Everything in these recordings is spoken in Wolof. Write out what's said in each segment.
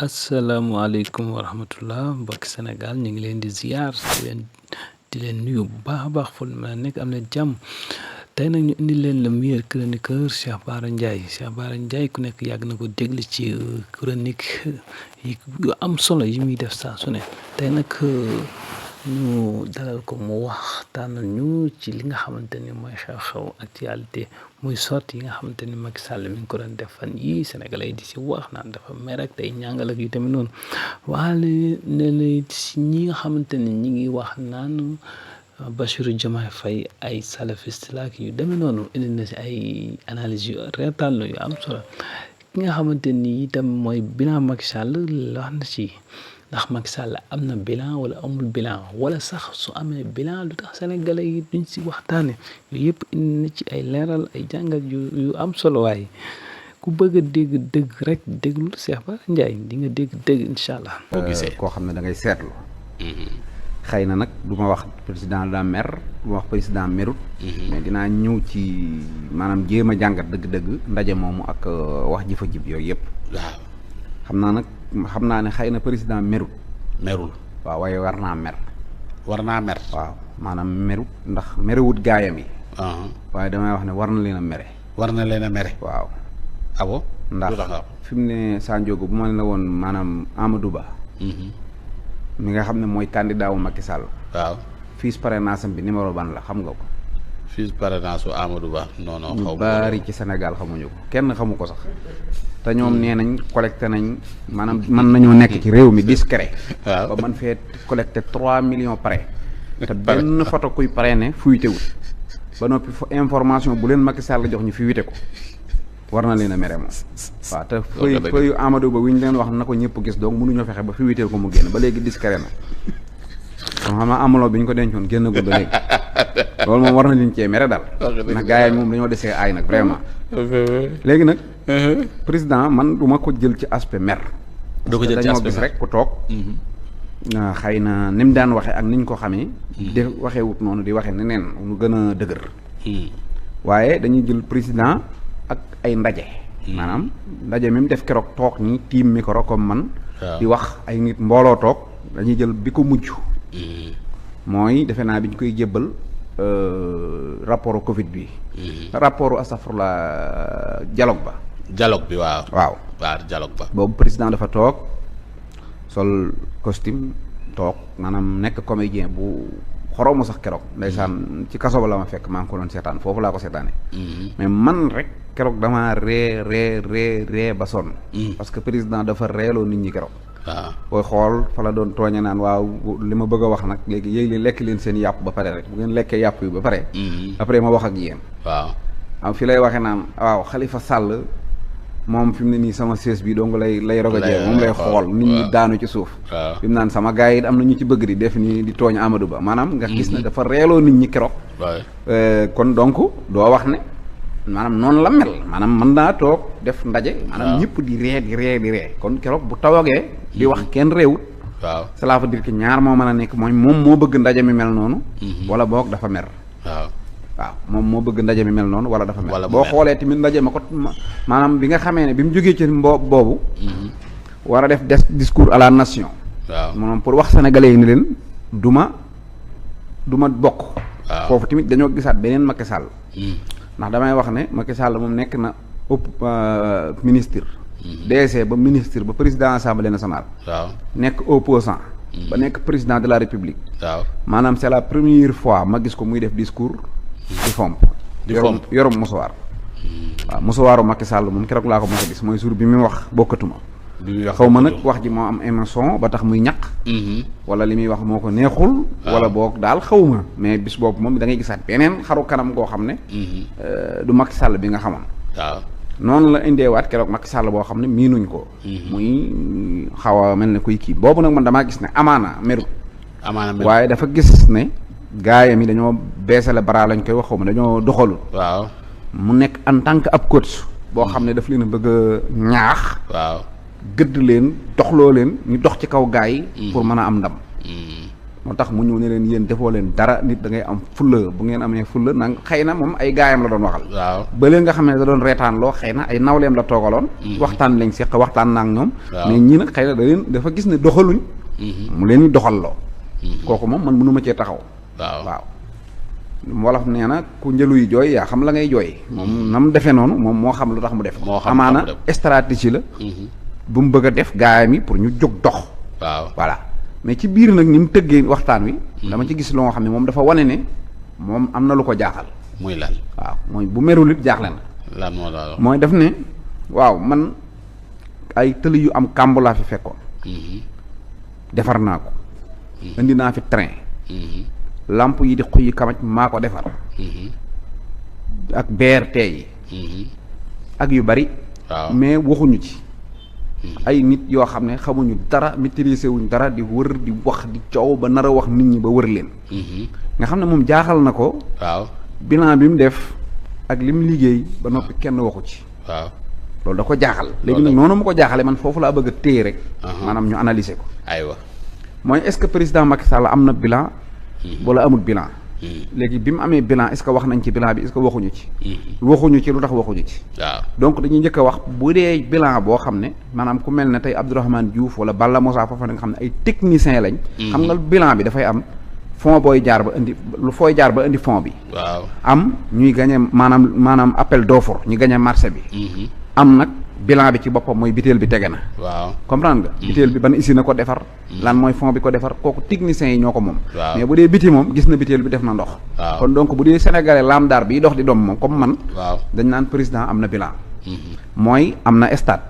asalaamaaleykum wa rahmatullah mbokki Sénégal ñu ngi leen di ziar di leen nuyu bu baax a baax fu ma nekk am na jàmm tey nag ñu indi leen le meilleur chroniqueur Cheikh Bara Ndiaye ku nekk yàgg na ko déglu ci chronique yu am solo yi muy def saa su ne tey nag ñu dalal ko mu waxtaanal ñu ci li nga xamante ni mooy xew-xew actualité muy sorti yi nga xamante ni Macky Sall mi ngi ko doon def fan yii Sénégalais yi di si wax naan dafa mer ak tey ñàngal ak yu tamit noonu waaye ne si ñi nga xamante ni ñi ngi wax naan Bassirou Diomaye Faye ay salafiste la ak yu demee noonu indi na si ay analyse yu reetaan yu am solo ki nga xamante ni itam mooy bilan Macky Sall wax na ci ndax Macky Sall am na bilan wala amul bilan wala sax su amee bilan lu tax sénégalais yi duñ si waxtaane yooyu yëpp indi na ci ay leeral ay jàngat yu am solo waaye ku bëgg a dégg dëgg rek déglu Cheikh Bara Ndiaye di nga dégg dëgg incha allah. boo gisee koo xam ne da ngay seetlu. xëy na nag du ma wax président daa mer du ma wax président merut. mais dinaa ñëw ci maanaam jéem a jàngat dëgg-dëgg ndaje moomu ak wax ji fa jib yooyu yëpp. waaw xam naa ne xëy na président merul. waaw waaye war naa mer. waaw maanaam merut ndax merewut gaayam yi. waaye damay wax ne war na leen a mere. waaw. abo ndax fi mu ne Sanjogo bu ma la woon maanaam Amadou Ba. mi nga xam ne mooy candidat wu Macky Sall. waaw fiche parrainage bi numéro ban la xam nga ko. fiche parrainage su Amadou Ba non xaw bari ci Sénégal xamuñu ko kenn xamu ko sax. te ñoom nee nañ collecté nañ maanaam mën nañoo nekk ci réew mi discret. waaw ba man fee collecté 3 millions pare. te benn photo kuy parrainé fuité wut ba noppi information bu leen Macky Sall jox ñu fuité ko war na leen a mere moom. waaw te feuille Amadou Ba wi ñu leen wax na ko ñëpp gis donc mënuñoo fexe ba fuité ko mu génn ba léegi discret na. kon xam naa amuloo bi ñu ko dencoon génn ko ba léegi loolu moom war na leen cee mere daal. ndax gars yi moom dañoo desee aay nag vraiment. léegi nag. président man du ma ko jël ci aspect mer. du ko jël ci dañoo aspect gis rek ku toog. xëy na ni mu daan waxee ak ni ñu ko xamee. di waxee wut noonu di waxee neneen mu gën a dëgër. waaye dañuy jël président ak ay ndaje. maanaam ndaje mi mu def keroog toog ni tiim micro comme man. di wax ay nit mbooloo toog dañuy jël bi ko mujj. mooy defe naa bi ñu koy jébbal rapport Covid bi. rapport astafurla dialogue ba. dialogue bi waaw. waaw dialogue ba. boobu président dafa toog sol costume toog maanaam nekk comédien bu xoromu sax keroog. ndeysaan ci kaso ba la ma fekk maa ngi ko doon seetaan foofu laa ko seetaane mais man rek keroog damaa ree ba sonn. parce que président dafa reeloo nit ñi keroog. waaw booy xool fa la doon tooñe naan waaw li ma bëgg a wax nag léegi yéeg lekk leen seen yàpp ba pare rek bu ngeen lekkee yàpp yi ba pare. après ma wax ak yéen. waaw fi lay waxee naan waaw Khalifa Sall moom fi mu ne nii sama sées bi donc lay rogajee moom lay xool nit ñi daanu ci suuf. fi mu naan sama gars yi am na ñu ci bëgg di def ni di tooñ Amadou Ba maanaam nga gis ne dafa reeloo nit ñi keroog. kon donc doo wax ne maanaam noonu la mel maanaam mën naa toog def ndaje. maanaam ñëpp di ree kon keroog bu tawagee. di wax kenn réewut. waaw cela veut dire que ñaar moo mën a nekk mooy moom moo bëgg ndaje mi mel noonu. wala boog dafa mer. waaw moom moo bëgg ndaje mi mel noonu wala dafa mer. boo xoolee tamit ndaje ma ko maanaam bi nga xamee ne bi mu jógee ci boobu. war a def discours à la nation. waaw moom pour wax sénégalais yi ni leen du ma bokk. foofu tamit dañoo gisaat beneen Macky Sall. ndax damay wax ne Macky Sall moom nekk na ministre. DC ba ministre ba président assemblée nationale. waaw nekk opposant ba nekk président de la république. waaw maanaam c'est la première fois ma gis ko muy def discours. di fomp yorum musuwaar. waaw musuwaaru Macky Sall moom keroog laa ko mos a gis mooy jour bi muy wax bokkatuma. xaw ma nag wax ji moo am émotion ba tax muy ñaq. wala li muy wax moo ko neexul. wala boog daal xaw ma mais bis boobu moom da ngay gisaat beneen xaru kanam goo xam ne. du Macky Sall bi nga xamoon. waaw noonu la indeewaat keroog Macky Sall boo xam ne miinuñ ko. muy xaw a mel ne kuy kii boobu nag man damaa gis ne amaana merut. waaye dafa gis ne gaayam yi dañoo beesale bara lañ koy wax xaw ma dañoo doxalul. waaw mu nekk en tant que ab coach. boo xam ne daf leen a bëgg a ñaax. waaw gëdd leen doxloo leen ñu dox ci kaw gaay yi. pour mën a am ndam. moo tax mu ñëw ne leen yéen defoo leen dara nit da ngay am fulla bu ngeen amee fulla nang xëy na moom ay gaayam la doon waxal waaw ba leen nga xam ne da doon reetaan loo xëy na ay nawleem la toogaloon waxtaan lañ seq waxtaan naa ak ñoom mais ñii nag xëy na dafa gis ne doxaluñ mu leen doxal loo kooku moom man mënuma cee taxaw waaw wolof nee na ku njëluy jooy yaa xam la ngay jooy moom na mu defee noonu moom moo xam lu tax mu def amaana stratégie la bu mu bëgg a def gaayam yi pour ñu jóg dox voilà mais ci biir nag ni mu tëggee waxtaan wi dama ci gis loo xam ne moom dafa wane ne moom am na lu ko jaaxal muy lan waaw mooy bu merul it jaaxle na lan moo la mooy def ne waaw man ay tëli yu am kàmb laa fi fekkoon defar naa ko indi naa fi train lamp yi di xuy kamaj maa ko defar ak BRT yi ak yu bari mais waxuñu ci ay nit yoo xam ne xamuñu dara maîtriser wuñ dara di wër di wax di coow ba nar a wax nit ñi ba wër leen nga xam ne moom jaaxal na ko bilan bi mu def ak li mu liggéey ba noppi kenn waxu ci loolu da ko jaaxal léegi nag noonu mu ko jaaxale man foofu laa bëgg a téye rek maanaam ñu analyser ko aywa mooy est-ce que président Macky Sall am na bilan wala amul bilan léegi bi mu amee bilan est-ce que wax nañ ci bilan bi est-ce que waxuñu ci waxuñu ci lu tax waxuñu ci donc dañuy njëkk a wax bu dee bilan boo xam ne maanaam ku mel ne tey Abdourahmane Diouf wala Balla Moussa foofa nga xam ne ay techniciens lañ xam nga bilan bi dafay am fond booy jaar ba indi lu fooy jaar ba indi fond bi am ñuy gagné maanaam appel d'offre ñu gagné marché bi am nag bilan bi ci boppam mooy biteel bi tege na comprendre nga biteel bi ban usine na ko defar lan mooy fond bi ko defar kooku techniciens yi ñoo ko moom mais bu dee biti moom gis na biteel bi def na ndox kon donc bu dee sénégalais lamdaar bi dox di doom moom comme man dañ naan président am na bilan mooy am na stade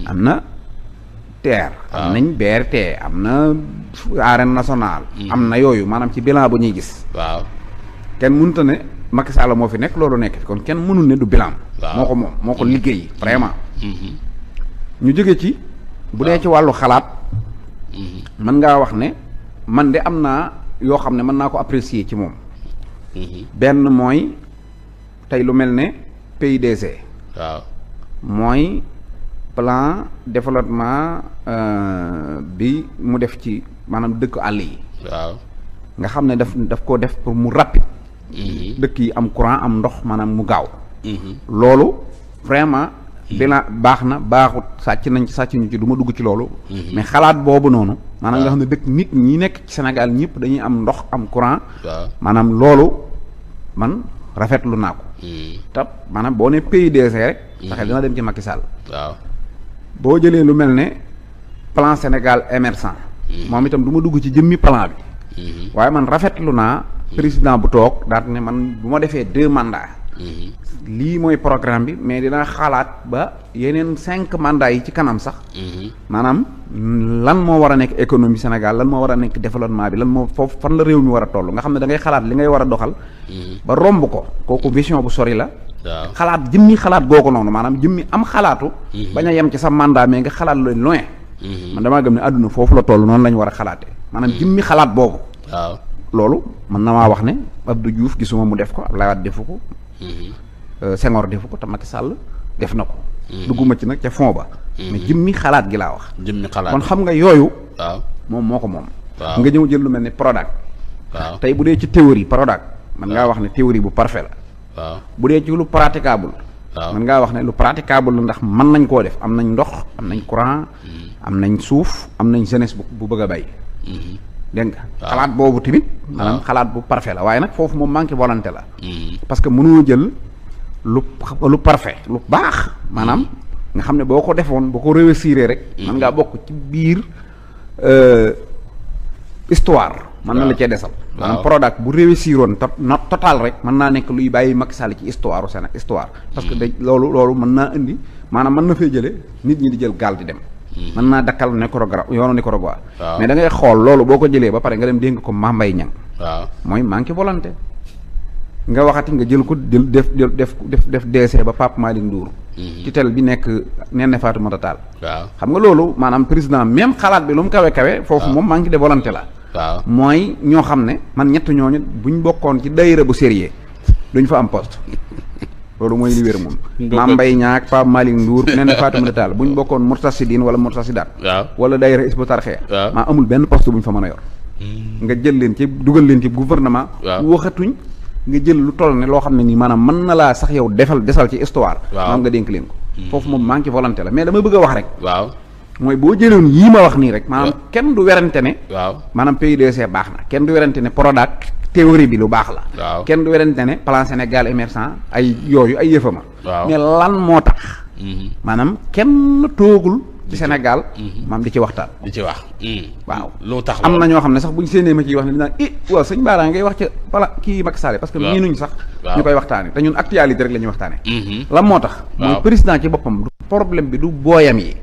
am na TER am nañ BRT am na arène nationale am na yooyu maanaam ci bilan bu ñuy gis kenn mënta ne Macky Sall moo fi nekk loolu nekk fi kon kenn mënul ne du bilan moo ko moom moo ko liggéey vraiment ñu jóge ci bu dee ci wàllu xalaat mën ngaa wax ne man de am naa yoo xam ne mën naa ko apprécier ci moom benn mooy tey lu mel ne PIDC mooy plan développement bi mu def ci maanaam dëkk àll yi nga xam ne daf ko def pour mu rapide dëkk yi am courant am ndox maanaam mu gaaw loolu vraiment bilan baax na baaxut sàcc ñu ci du ma dugg ci loolu mais xalaat boobu noonu maanaam nga xam ne dëkk nit ñi nekk ci Sénégal ñëpp dañuy am ndox am courant maanaam loolu man rafetlu naa ko te maanaam boo ne PUDC rek saxel dina dem ci Macky Sall boo jëlee lu mel ne plan Sénégal émergent moom itam du ma dugg ci jëmmi plan bi waaye man rafetlu naa président bu toog daat ne man bu ma defee 2 mandats lii mooy programme bi mais dinaa xalaat ba yeneen 5 mandats yi ci kanam sax maanaam lan moo war a nekk économie Sénégal lan moo war a nekk développement bi lan moo foofu fan la réew mi war a toll nga xam ne da ngay xalaat li ngay war a doxal ba romb ko kooku vision bu sori la xalaat jëmmi xalaat googu noonu maanaam jëmmi am xalaatu bañ a yem ci sa mandat mais nga xalaat lu loin man damaa gëm ne àdduna foofu la toll noonu la ñu war a xalaatee maanaam jëmmi xalaat boobu loolu mën na maa wax ne Abdou Diouf gisuma mu def ko Abdoulaye Wade defu ko Senghor defu ko te Macky Sall def na ko dugguma ci nag ca fond ba mais jëmmi xalaat gi laa wax jëmmi xalaat kon xam nga yooyu moom moo ko moom nga ñëw jël lu mel ni Prodac tey bu dee ci théorie Prodac mën ngaa wax ne théorie bu parfait la bu dee ci lu praticable mën ngaa wax ne lu praticable la ndax mën nañ koo def am nañ ndox am nañ courant am nañ suuf am nañ jeunesse bu bëgg a bay dégg nga xalaat boobu tamit maanaam xalaat bu parfait la waaye nag foofu moom manqué volonté la parce que mënoo jël lu parfait lu baax maanaam nga xam ne boo ko defoon boo ko réussir rek mën ngaa bokk ci biir histoire mën na la cee desal maanaam Prodac bu réussiroon total rek mën naa nekk luy bàyyi Macky Sall ci histoire u Sénégal histoire parce que loolu mën naa indi maanaam mën na fay jële nit ñi di jël gaal di dem mën naa dakkal yoonu Nicaragua mais da ngay xool loolu boo ko jëlee ba pare nga dem dénk ko Mame Mbaye Niang mooy manqué volonté nga waxati nga jël ko def DC ba Pape Malick Ndour tutelle bi nekk Néné Fatoumata Tall xam nga loolu maanaam président même xalaat bi lu mu kawe foofu moom manque de volonté la mooy ñoo xam ne man ñett ñooñu buñ bokkoon ci daayira bu sérieux duñ fa am poste loolu mooy li wér moom Mame Mbaye Niang ak Pape Malick Ndour Néné Fatoumata Tall buñ bokkoon Moustarchidine wala Moustarchidaty wala daayira Hizbut Tarqiyyah maa amul benn poste buñ fa mën a yor nga jël leen ci dugal leen ci gouvernement. waxatuñ nga jël lu toll ne loo xam ne nii maanaam mën na laa sax yow desal ci histoire. maanaam nga dénk leen ko. foofu moom manque volonté la mais dama bëgg a wax rek. mooy boo jëloon yii ma wax nii rek. maanaam kenn du werante ne. maanaam PUDC baax na kenn du werante ne Prodac théorie bi lu baax la. kenn du werante ne plan Sénégal émergent ay yooyu ay yëfama. mais lan moo tax. maanaam kenn toogul ci Sénégal. maam di ci waxtaan. di ci wax. waaw lu tax am na ñoo xam ne sax bu ñu séenee ma ciy wax ne dinaa waaw sëñ Bara ngay wax ca voilà kii Macky Sall parce que miinuñ sax. ñu koy waxtaane te ñun actualité rek la ñuy waxtaane lan moo tax. mooy président ci boppam du problème bi du booyam yi.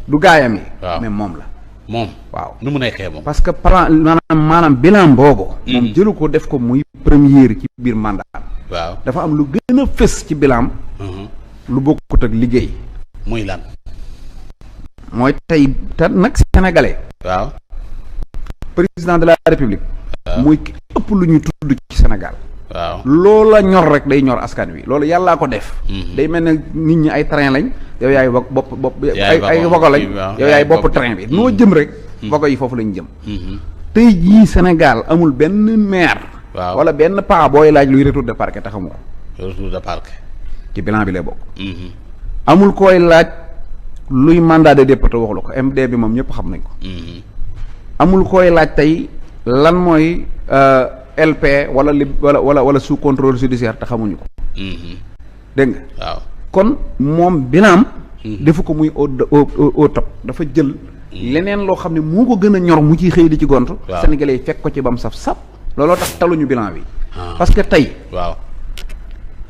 du gaayam yi. mais moom la. moom waaw nu mu nekkee moom. parce que plan maanaam bilan boobu. moom jëlu ko def ko muy première ci biir mandat. dafa am lu gën a fës ci bilan. lu bokkut ak liggéey. muy lan. mooy tey te nag sénégalais. président de la république. mooy ki ëpp lu ñuy tudd ci Sénégal. loola ñor rek day ñor askan wi loolu yàllaa ko def. day mel ne nit ñi ay train lañ. yow yaay bopp ay wago lañ. yow yaay bopp train bi noo jëm rek. wago yi foofu lañ jëm. tey jii Sénégal amul benn maire. wala benn paa booy laaj luy retour de parquet te xamu ko. retour de parquet. ci bilan bi lay bokk. amul koy laaj luy mandat de dépôt waxu la ko MD bi moom ñëpp xam nañ ko. amul koy laaj tey lan mooy LP wala wala sous contrôle judiciaire te xamuñu ko. dégg nga. kon moom binaam. defu ko muy au top dafa jël. leneen loo xam ne moo ko gën a ñor mu ciy xëy di ci gont. Sénégalais yi fekk ko ci bam saf sap. looloo tax taluñu bilan bi. parce que tey.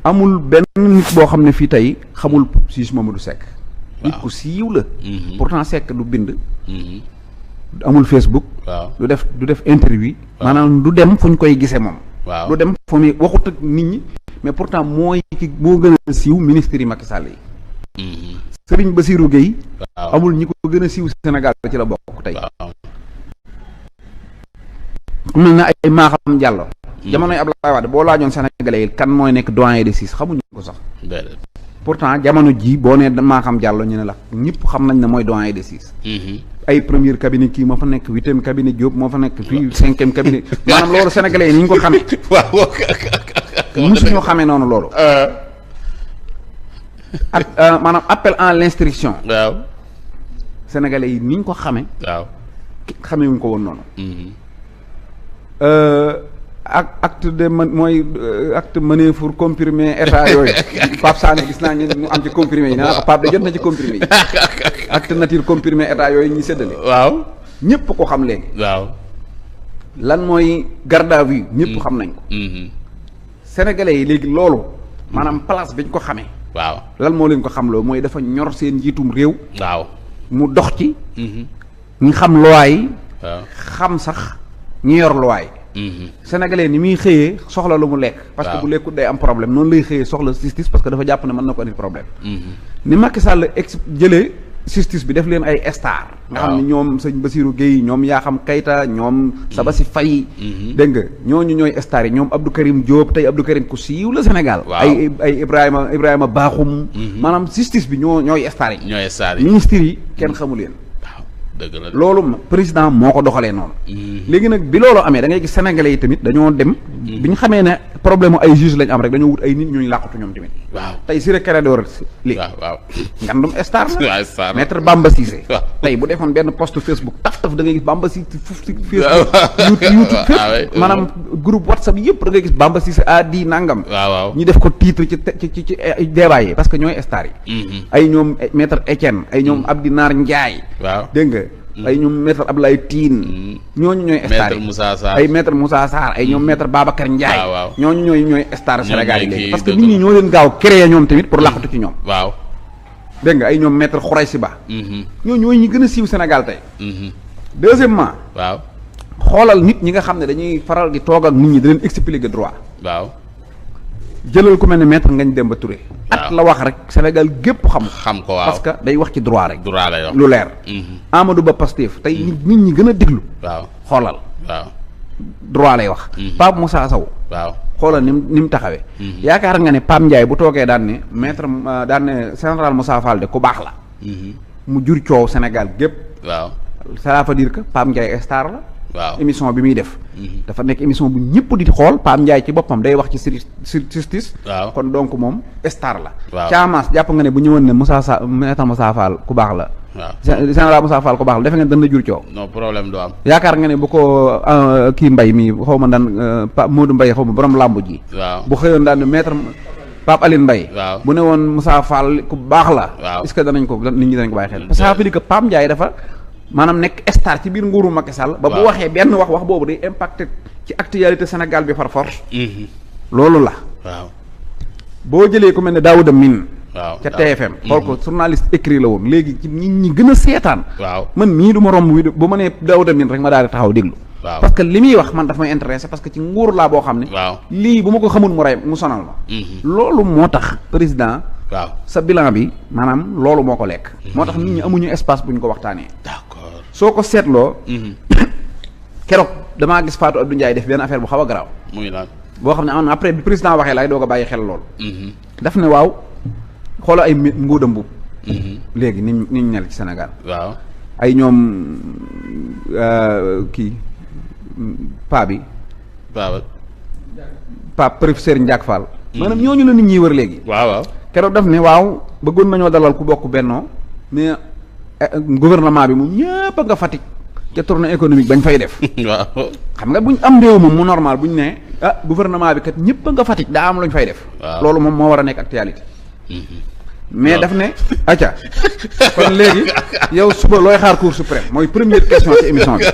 amul benn nit boo xam ne fii tey xamul Ciss Mamadou Seck. nit ku siiw la. pourtant Seck du bind. amul Facebook. du def interview. maanaam du dem fu ñu koy gisee moom. du dem fu muy waxut ak nit ñi mais pourtant moo gën a siiw ministre yi Macky Sall yi. Serigne Bassirou Gueye. amul ñi ko gën a siiw Sénégal ci la bokk tey. mel na ay Maham Diallo. jamonoy Abdoulaye Wade boo laajoon Sénégalais yi kan mooy nekk doyen de Ciss xamuñu ko sax. pourtant jamono ji boo nee Maham Diallo ñu ne la ñëpp xam nañ ne mooy doyen de Ciss. ay premier cabinet kii moo fa nekk 8e cabinet Diop moo fa nekk fii 5e cabinet maanaam loolu sénégalais yi ni ñu ko xamee. musuñu xamee noonu loolu. ak maanaam appel en l'instruction. sénégalais yi ni ñu ko xamee. xamee wuñ ko woon noonu. ak acte de mooy acte mené pour comprimer état yooyu Pape Sané gis naa ñu mu am ci comprimé yi nee naa ko Pape de jot na ci comprimé yi acte nature comprimé état yooyu ñuy séddale. ñëpp ko xam léegi. lan mooy garde à vue ñëpp xam nañ ko. sénégalais yi léegi loolu. maanaam place bi ñu ko xamee. lan moo leen ko xamloo mooy dafa ñor seen njiitum réew. mu dox ci. ñu xam loi yi. xam sax ñi yor loi yi. sénégalais ni muy xëyee soxla lu mu lekk. parce que bu lekkut day am problème noonu lay xëyee soxla justice parce que dafa jàpp ne mën na ko andi problème. ni Macky Sall jëlee justice bi def leen ay star. nga xam ne ñoom sëñ Bassirou Gueye ñoom Yakham Keita ñoom Sabassi Faye. dégg nga ñooñu ñooy star yi ñoom Abdou Karim Diop tey Abdou Karim ku siiw la Sénégal. ay Ibrahima Bakhoum. maanaam justice bi ñooy star yi. ministres yi kenn xamu leen. loolu président moo ko doxalee noonu. léegi nag bi loolu amee da ngay gis sénégalais yi tamit dañoo dem. bi ñu xamee ne problème ay juge lañ am rek dañoo wut ay nit ñuy làqatu ñoom tamit. tey Ciré Clédor Ly. ngandum star la. maître Bamba Cissé. tey bu defoon benn post Facebook taf da ngay gis Bamba Cissé Facebook. YouTube fépp maanaam groupe WhatsApp yëpp da ngay gis Bamba Cissé di nangam. ñu def ko titre ci débat yi parce que ñooy star yi. ay ñoom maître Etienne ay ñoom Abdi Nar Ndiaye. dégg nga. ay ñoom maître Abdoulaye Tine. ñooñu ñooy star yi ay maître Moussa Sarr ay ñoom maître Babacar Ndiaye. ñooñu ñooy star Sénégal yi léegi parce que nit ñi ñoo leen gaaw créer ñoom tamit pour làqatu ci ñoom. dégg nga ay ñoom maître Khouraysi Ba. ñooñu ñooy ñi gën a siiw Sénégal tey. deuxièmement. xoolal nit ñi nga xam ne dañuy faral di toog ak nit ñi da leen expliquer droit. jëlal ku mel ne maître Ngagne Demba Touré. at la wax rek Sénégal gépp xam ko parce que day wax ci droit rek. lu leer. Amadou Ba Pastef tey nit ñi gën a déglu. xoolal. droit lay wax. Pape Moussa Sow. xoolal ni mu taxawee. yaakaar nga ne Pape Ndiaye bu toogee daan ne maître daan ne général Moussa Fall de ku baax la. mu jur coow Sénégal gépp. ça veut dire que Pape Ndiaye star la. waaw émission bi muy def. dafa nekk émission bu ñëpp di xool Pape Ndiaye ci boppam day wax ci justice. waaw kon donc moom star la. waaw Thiamas jàpp nga ne bu ñëwoon ne Maître Moussa Fall ku baax la. waaw général Moussa Fall ku baax la defe nga ne dana jur coow. non problème du am. yaakaar nga ne bu ko kii Mbaye mi xaw ma daan Modou Mbaye xaw ma borom làmbu ji. waaw bu xëyoon daan ne maître Pape Aline Mbaye. waaw bu ne woon Moussa Fall ku baax la. waaw est-ce que danañ ko nit ñi danañ ko bàyyi xel. parce que ça veut dire que Pape Ndiaye dafa maanaam nekk star ci biir nguuru Macky Sall. ba bu waxee benn wax boobu day impacté ci actualité Sénégal bi par force. loolu la. waaw boo jëlee ku mel ne Daouda Mine. waaw ca TFM. xool ko journaliste écrit la woon léegi ci nit ñi gën a seetaan. waaw man mii du ma romb wi bu ma nee Daouda Mine rek ma daal di taxaw déglu. waaw parce que li muy wax man daf may intéressé parce que ci nguur laa boo xam ne. waaw lii bu ma ko xamul mu rey mu sonal ma. loolu moo tax président. waaw sa bilan bi maanaam loolu moo ko lekk. moo tax nit ñi amuñu espace bu ñu ko waxtaanee. d'accord soo ko seetloo. keroog damaa gis Fatou Abdou Ndiaye def benn affaire bu xaw a garaaw. muy lan. boo xam ne am na après bi président waxee laay doog a bàyyi xel loolu. daf ne waaw xoola ay nguuda mbub léegi ni ñu ñel ci Sénégal. waaw ay ñoom kii paa bi. waaw. professeur Ndiak Fall. maanaam ñooñu la nit ñi wër léegi. waaw waaw. keroog daf ne waaw bëggoon nañoo dalal ku bokk bennoo mais gouvernement bi moom ñëpp a nga Fatick ca tournée économique bañ fay def. waaw. xam nga buñ am réew moom mu normal buñ ne gouvernement bi kat ñëpp a nga Fatick daa am luñ fay def. loolu moom moo war a nekk actualité. mais daf ne acca kon léegi yow suba looy xaar cour suprême mooy première question ci émission bi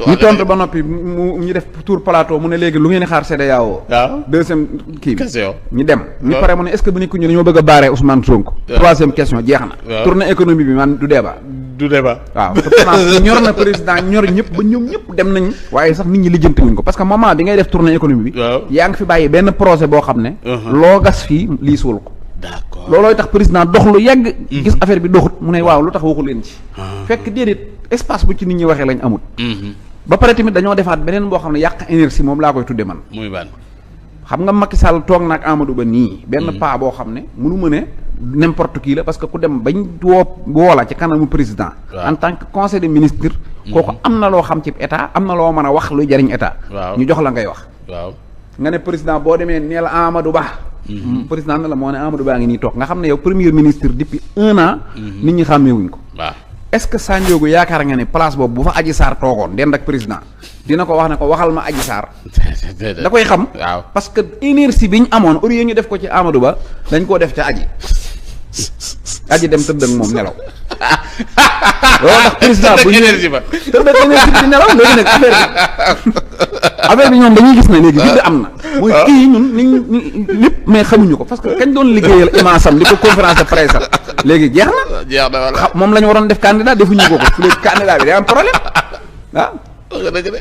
ñu tontu ba noppi mu ñu def tour plateau mu ne léegi lu ngeen di xaar CEDEAO. waaw deuxième kii bi question ñu dem ñu pare mu ne est-ce que bu nekk ñu dañoo bëgg a baaree Ousmane Sonko. troisième question jeex na. tournée économie bi man du débat. du débat. waaw te ñor na président ñor ñëpp ba ñoom ñëpp dem nañ. waaye sax nit ñi lijjanti wuñ ko parce que moment bi ngay def tournée économie bi. yaa ngi fi bàyyi benn projet boo xam ne. loo gas fii lii suul ko. d'accord loolooy tax président dox lu yàgg. gis affaire bi doxut mu ne waaw lu tax waxu leen ci. fekk déedéet espace bu ci nit ñi waxee lañ amut. ba pare tamit dañoo defaat beneen boo xam ne yàq énergie moom laa koy tudde man. muy ban. xam nga Macky Sall toog na ak Amadou Ba nii. benn paa boo xam ne mënu ma ne n'importe qui la parce que ku dem bañ woola ci kanamu président. en tant que conseil des ministres. kooku am na loo xam ci état am na loo mën a wax luy jariñ état. ñu jox la ngay wax. waaw nga ne président boo demee neel Amadou Ba. président ne la moo ne Amadou Ba ngi nii toog nga xam ne yow premier ministre depuis 1 an. nit ñi xàmmeewuñ ko. waaw est-ce que Sandiogou yaakaar nga ne place boobu bu fa Adji Sarr toogoon dend ak président dina ko wax ne ko waxal ma Adji Sarr. da koy xam. waaw parce que énergie bi ñu amoon au lieu ñu def ko ci Amadou Ba dañ koo def ca Adji dem tëdd ak moom nelaw. loolu tax président bu ñu énergie ba tëdd ak énergie bi di nelaw léegi nag affaire bi ñoom dañuy gis ne léegi vide am na. mooy kii ñun ni lépp mais xamuñu ko parce que kañ doon liggéeyal imaasam li ko conférence de presse léegi jeex na. jeex na wala moom la ñu waroon def candidat defuñu ko ko léegi candidat bi day am problème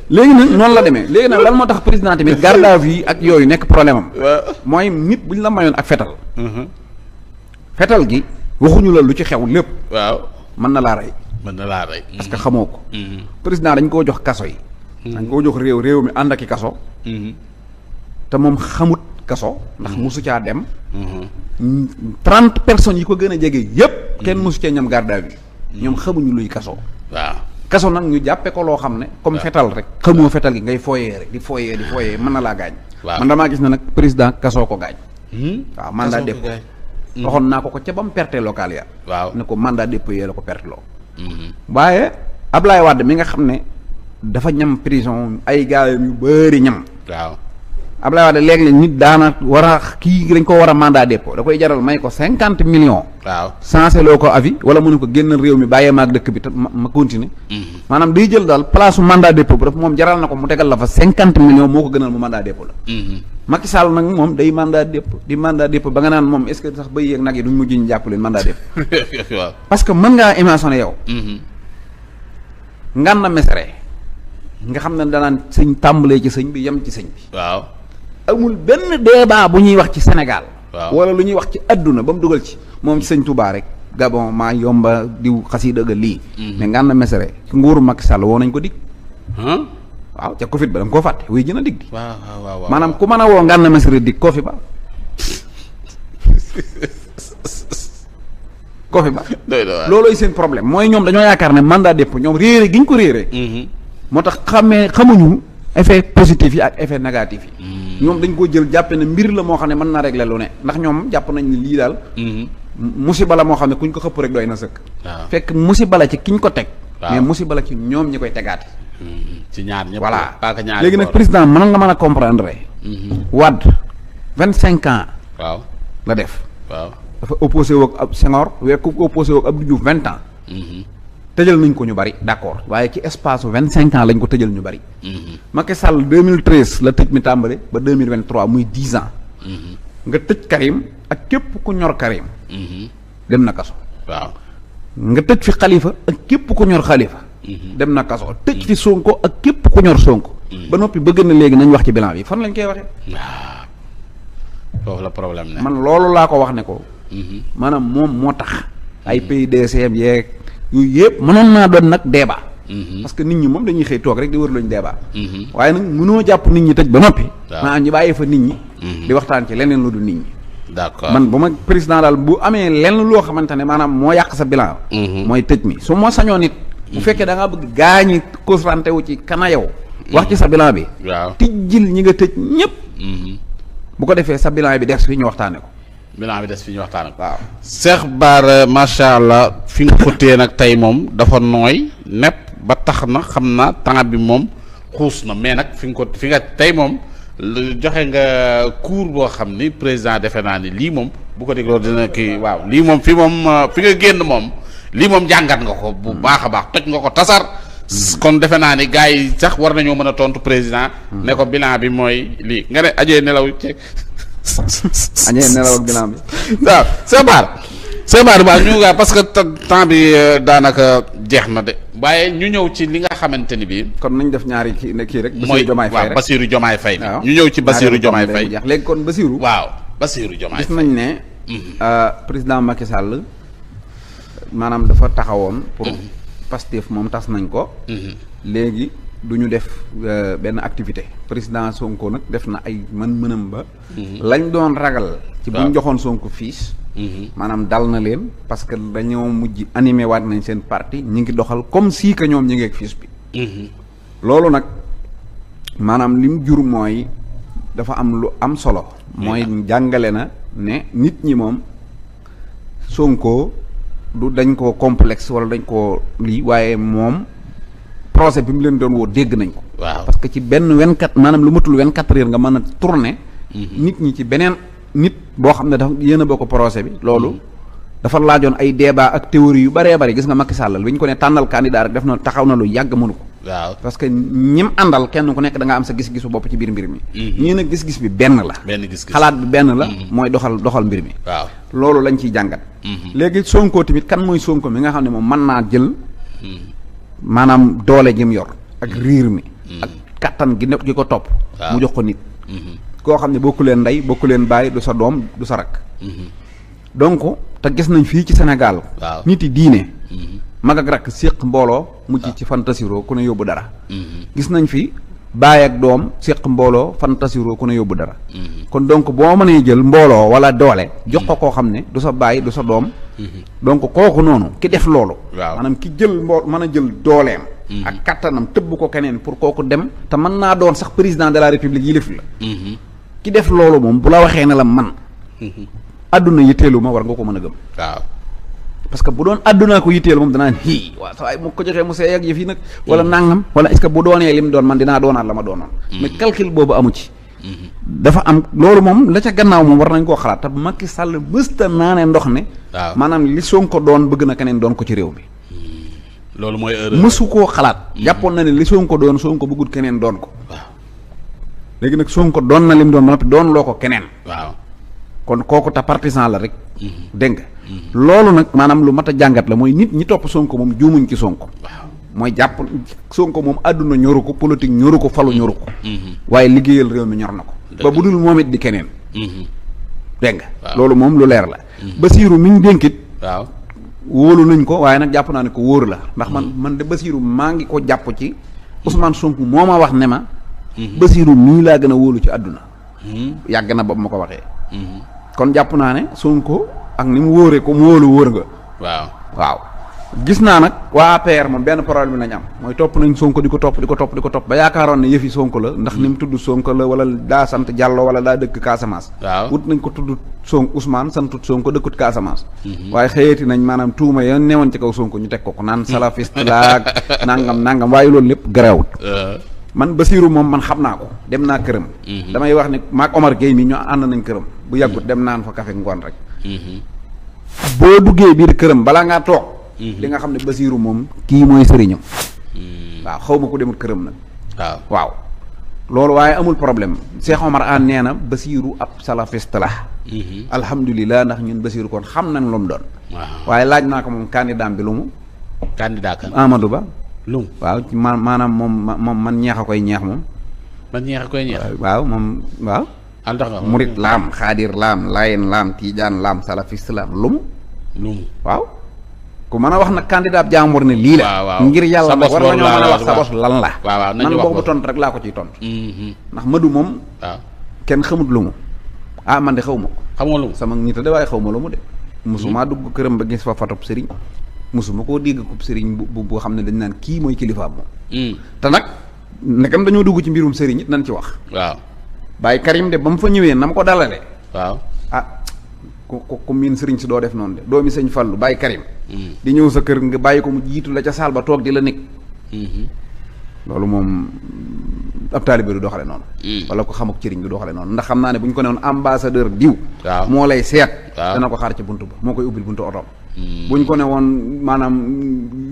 léegi nag noonu la demee léegi nag lan moo tax président tamit garde à vue ak yooyu nekk problème am. mooy nit bu ñu la mayoon ak fetal. fetal gi waxuñu la lu ci xew lépp. waaw mën na laa rey. mën na laa rey. parce que xamoo ko. président dañ koo jox kaso yi. dañ koo jox réew mi ànd ak i kaso. te moom xamut kaso. ndax mosu caa dem. 30 personnes yi ko gën a jege yépp kenn mosu cee ñam garde à vue. ñoom xamuñu luy kaso. waaw kaso nag ñu jàppe ko loo xam ne. comme fetal rek. xamoo fetal gi ngay fooyee rek di fooyee mën na laa gaañ. man damaa gis ne nag président kasoo ko gaañ. waaw mandat dépôt. waxoon naa ko ca ba mu perte local ya. waaw ne ko mandat dépôt yee la ko perte loo. waaye Ablaye Wade mi nga xam ne dafa ñam prison ay gaayam yu bëri ñam. waaw Ablaye Wade léeg-léeg nit daana war a kii dañ ko war a mandat dépôt da koy jaral may ko 50 millions. waaw sensé loo ko avis wala mu ne ko génnal réew mi bàyyee ma ak dëkk bi te ma continuer. maanaam day jël daal place su mandat dépôt bu def moom jaral na ko mu tegal la fa 50 millions moo ko gënal mu mandat dépôt la. Macky Sall nag moom day mandat dépôt ba nga naan moom est-ce que sax bëy yeeg nag yi duñ mujj ñu jàpp leen mandat dépôt. waaw parce que mën ngaa imaginer yow. Ngana Mesere nga xam ne danaan sëñ tàmbalee ci sëñ bi yem ci sëñ bi. waaw amul benn débat bu ñuy wax ci Sénégal. wala lu ñuy wax ci adduna ba mu dugal ci moom ci sëñ Touba rek. Gabon maa yomba diw xasida ga lii. mais Ngana Mesere ci nguuru Macky Sall woo nañ ko dig. waaw ca Covid ba da nga koo fàtte wuy gën a dig di. waaw maanaam ku mën a woo Ngana Mesere dig Kofi ba. Kofi ba. loolooy seen problème mooy ñoom dañoo yaakaar ne mandat dépôt ñoom réere gi ñu ko réere moo tax xamuñu effet positif yi ak effet négatif yi. ñoom dañ ko jël jàppe ne mbir la moo xam ne mën naa régler lu ne ndax ñoom jàpp nañ ne lii daal. musiba la moo xam ne kuñ ko xëpp rek doy na sëkk. fekk musiba la ci kiñ ko teg. mais musiba la ci ñoom ñi koy tegaate. ci ñaar ñëpp. voilà léegi nag président mën nga mën a comprendre. Wade 25 ans. waaw la def. waaw dafa opposé woog ab Senghor ku opposé woog Abdou Diouf 20 ans. tëjal nañ ko ñu bari d'accord waaye ci espace 25 ans lañ ko tëjal ñu bari. Macky Sall 2013 la tëj mi tàmbale ba 2023 muy 10 ans. nga tëj Karim ak képp ku ñor Karim. dem na kaso. waaw nga tëj fi Khalifa ak képp ku ñor Khalifa. dem na kaso tëj fi Sonko ak képp ku ñor Sonko. ba noppi bëgg na léegi nañ wax ci bilan bi fan lañ koy waxee. waaw foofu la problème ne. man loolu laa ko wax ne ko. maanaam moom moo tax. ay PDCM yeeg yooyu yëpp mënoon naa doon nag débat. parce que nit ñi moom dañuy xëy toog rek di wër lañ débat. waaye nag mënoo jàpp nit ñi tëj ba noppi. waaw ñu bàyyi fa nit ñi. di waxtaan ci leneen lu dul nit ñi. d'accord man bu ma président daal bu amee lenn loo xamante ne maanaam moo yàq sa bilan. mooy tëj mi su ma sañoon nit. bu fekkee da ngaa bëgg gaañi concentré wu ci kana yow. wax ci sa bilan bi. waaw tijjil ñi nga tëj ñëpp. bu ko defee sa bilan bi des fi ñu waxtaane ko. bilan bi des fi ñu waxtaane ko. waaw Cheikh Bara macha allah fi nga ko téye nag tey moom dafa nooy nepp ba tax na xam naa temps bi moom xuus na mais nag fi nga tey moom joxe nga cours boo xam ni président defe naa ni lii moom bu ko dégloo dina kii waaw lii moom fi nga génn moom lii moom jàngat nga ko bu baax a baax toj nga ko tasar. kon defe naa ni gars yi sax war nañoo mën a tontu président. ne ko bilan bi mooy lii nga ne ajee nelaw ceeg. añee nelaw ak bilan bi. waaw Cheikh Bara ba ñu gaa parce que temps bi daanaka jeex na de waaye ñu ñëw ci li nga xamante ni bii. kon nañ def ñaari kii rek. mooy waaw Bassirou Diomaye Faye bi ñu ñëw ci Bassirou Diomaye Faye. léegi kon Bassirou. waaw Bassirou Diomaye Faye gis nañ ne. président Macky Sall maanaam dafa taxawoon. pour Pastef moom tas nañ ko. léegi du ñu def benn activité président Sonko nag def na ay mën-mënam ba. lañ doon ragal. ci bu ñu joxoon Sonko fiche. maanaam dal na leen parce que dañoo mujj animé waat nañ seen parti ñi ngi doxal comme si que ñoom ñi ngi ak fiche bi. loolu nag maanaam li mu jur mooy dafa am lu am solo. mooy jàngale na ne nit ñi moom Sonko du dañ koo complexe wala dañ koo lii waaye moom procès bi mu leen doon woo dégg nañ ko. waaw parce que ci benn 24 maanaam lu matul 24 heures nga mën a tourner. nit ñi ci beneen nit boo xam ne dafa yéen a bokk procès bi. loolu dafa laajoon ay débat ak théorie yu bëree bëri gis nga Macky Sall bi ñu ko ne tànnal candidat rek def na taxaw na lu yàgg mënu ko. waaw parce que ñim àndal kenn ku nekk da nga am sa gis-gisu bopp ci biir mbir mi. ñii nag gis-gis bi benn la. benn gis-gis xalaat bi benn la. mooy doxal mbir mi. waaw loolu lañ ciy jàngat. léegi Sonko tamit kan mooy Sonko mi nga xam ne moom mën naa jël. maanaam doole gi mu yor. ak riir mi. ak kattan gi nekk gi ko topp. mu jox ko nit. koo xam ne bokku leen ndey bokku leen baay du sa doom du sa rakk. donc te gis nañ fii ci Sénégal. waaw nit yi diine. mag ak rakk séq mbooloo mujj ci fantasiroo ku ne yóbbu dara. gis nañ fi baay ak doom séq mbooloo fantasiroo ku ne yóbbu dara. kon donc boo mënee jël mbooloo wala doole jox ko koo xam ne du sa baay du sa doom. donc kooku noonu ki def loolu. waaw maanaam ki jël mën a jël dooleem. ak kattanam tëbb ko keneen pour kooku dem te mën naa doon sax président de la république yilif la. ki def loolu moom bu la waxee ne la man. adduna yitteelu ma war nga ko mën a gëm. waaw parce que bu doon addunaa ko yitteel moom danaa hii waaw sa waay mu ko joxee mu see ak yëf yi nag. wala nangam wala est-ce que bu doonee lim doon man dinaa doonaat la ma doonoon. mais calcul boobu amu ci. dafa am loolu moom la ca gannaaw moom war nañ koo xalaat te Macky Sall mësta naa ne ndox ne. waaw maanaam li Sonko doon bëgg na keneen doon ko ci réew mi. loolu mooy erreur mësu koo xalaat. jàppoon na ne li Sonko doon Sonko bëggut keneen doon ko. waaw léegi nag Sonko doon na lim doon ba noppi doon loo ko keneen. waaw kon kooku ta partisan la rek. dégg nga loolu nag maanaam lu mat a jàngat la mooy nit ñi topp Sonko moom juumuñ ci Sonko. waaw mooy jàpp Sonko moom àdduna ñoru ko politique ñoru ko falu ñoru ko. waaye liggéeyal réew mi ñor na ko. ba bu dul moom it di keneen. dégg nga. waaw loolu moom lu leer la. Basiiru mi ñu dénkit. waaw wóolu nañ ko waaye nag jàpp naa ne ko wóor la ndax man de Basiiru maa ngi ko jàpp ci Ousmane Sonko moo ma wax ne ma. Basiiru mii laa gën a wóolu ci àdduna. yàgg na boobu ma ko waxee. kon jàpp naa ne Sonko ak ni mu wóoree ko mu wóor nga. waaw waaw gis naa nag waa APR moom benn problème lañ am mooy topp nañ Sonko di ko topp ba yaakaaroon ne yëfi Sonko la ndax ni mu tudd Sonko la wala daa sant Diallo wala daa dëkk Casamance. waaw wut nañ ko tudd Sonko Ousmane santut Sonko dëkkut Casamance. waaye xëyati nañ maanaam tuuma ya newoon ci kaw Sonko ñu teg ko naan salafiste laag nangam waaye loolu lépp garawut. man Basiiru moom man xam naa ko dem naa këram. damay wax ni maak Omar Gueye mi ñu ànd nañ këram bu yàggut dem naan fa café ngoon rek. boo duggee biir këram balaa ngaa toog. li nga xam ne Basiiru moom kii mooy sëriñam. waaw xaw ma ko demut këram nag. waaw loolu waaye amul problème Cheikh Omar Anne nee na Basiiru ab salafiste la. alhamdulilah ndax ñun Basiiru kon xam nañ lu mu doon. waaye laaj naa ko moom candidat bi lu mu. candidat kan Amadou Ba. lu mu waaw ci maanaam moom man ñeex a koy ñeex moom. man ñeex a koy ñeex. waaw moom waaw. murit laam xaadir laam layen laam tiijaan laam salafiste laam lu mu. waaw. ku mën a wax nag candidat jàmbur ne lii la. ngir yàlla nag war nañoo mën a wax sa bos lan la. man boobu tontu rek laa ko ciy tontu. ndax Madu moom. kenn xamut lu mu. man de xaw ma ko. xamoo lu mu sama nit de waaye xaw ma lu mu de. musuma dugg këram ba gis fa fatop sëriñ. musuma koo dégg ko sëriñ bu xam ne dañ naan kii mooy kilifaam moom. te nag ndekam dañoo dugg ci mbirum sëriñ it nañ ci wax. waaw Baye Karim de ba mu fa ñëwee na ma ko dalalee. waaw ku miin sëriñ si doo def noonu de doomi sëñ Fallu Baye Karim. di ñëw sa kër nga bàyyi ko mu jiitu la ca saal ba toog di la nekk. loolu moom ab taalibe du doxale noonu. wala ko xamuk cëriñ du doxale noonu ndax xam naa ne bu ñu ko newoon ambassadeur diw. moo lay seet. dana ko xaar ca buntu ba moo koy ubbil buntu otoom. bu ñu ko ne woon maanaam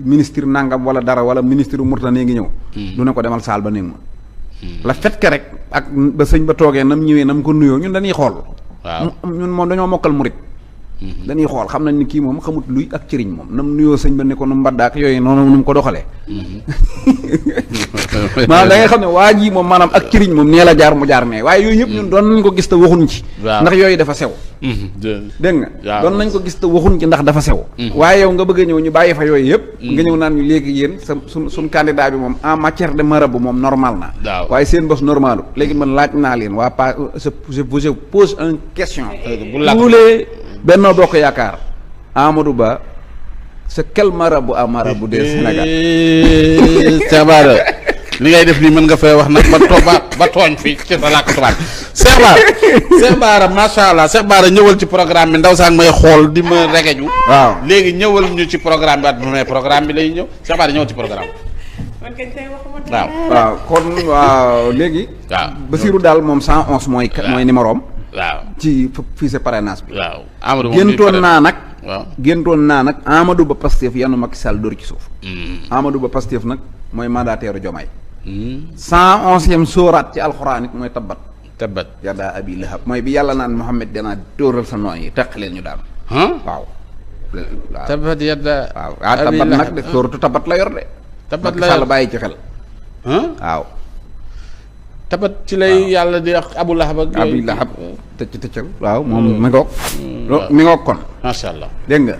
ministre nangam wala dara wala ministre Mourtala nee ngi ñëw. du ne ko demal saal ba néeg ma. la fait que rek ak ba sëñ ba toogee nam ñëwee nam ko nuyoo ñun dañuy xool. ñun moom dañoo mokkal murit. dañuy xool xam nañ ni kii moom xamut luy ak cëriñ moom nam nuyoo sëñ ba ne ko nu mbaddaak yooyu noonu nu mu ko doxalee. maanaam da ngay xam ne waa ji moom maanaam ak cëriñ moom nee la jaar mu jaar nee waaye yooyu yëpp ñun doon nañ ko gis te waxuñ ci. ndax yooyu dafa sew. dégg nga doon nañ ko gis te waxuñ ci ndax dafa sew. waaye yow nga bëgg a ñëw ñu bàyyi fa yooyu yëpp. nga ñëw naan ñu léegi yéen sa suñ candidat bi moom en matière de marabout moom normal na. waaye seen bos normalu léegi man laaj naa leen waa pa je pose une question. Benno Bokk Yaakaar Amadou Ba c'est quel marabout à marabout de Sénégal. Cheikh Bara li ngay def nii mën nga fay wax nag ba tooñ fii ci sa làkk tubaab Cheikh Bara macha allah Cheikh Bara ñëwal ci programme bi ndaw sax may xool di ma regeju. waaw léegi ñëwal ñu ci programme bi at mais programme bi lay ñëw Cheikh Bara ñëwal ci programme bi. waaw kon waaw léegi. Basiiru daal moom 111 mooy numéro am. ci fichier parrainage bi. Amadou géntoon naa nag Amadou Ba Pastef yanu Macky Sall dóor ci suuf. Amadou Ba Pastef nag mooy mandataire Diomaye. 111e sóoraat ci alxuraan it mooy tabbat yadaa abi lahab mooy bi yàlla naan Muhammad danaa dóoral sa noon yi teq leen ñu daal. waaw. tabbat yadaa tabbat nag de sóoratu tabbat la yor de. tabbat la Macky Sall bàyyi ci xel. waaw. tabat ci lay yàlla di wax Abu Lahab ak Abi Lahab tëccal waaw moom mi ngoog kon macha allah dégg nga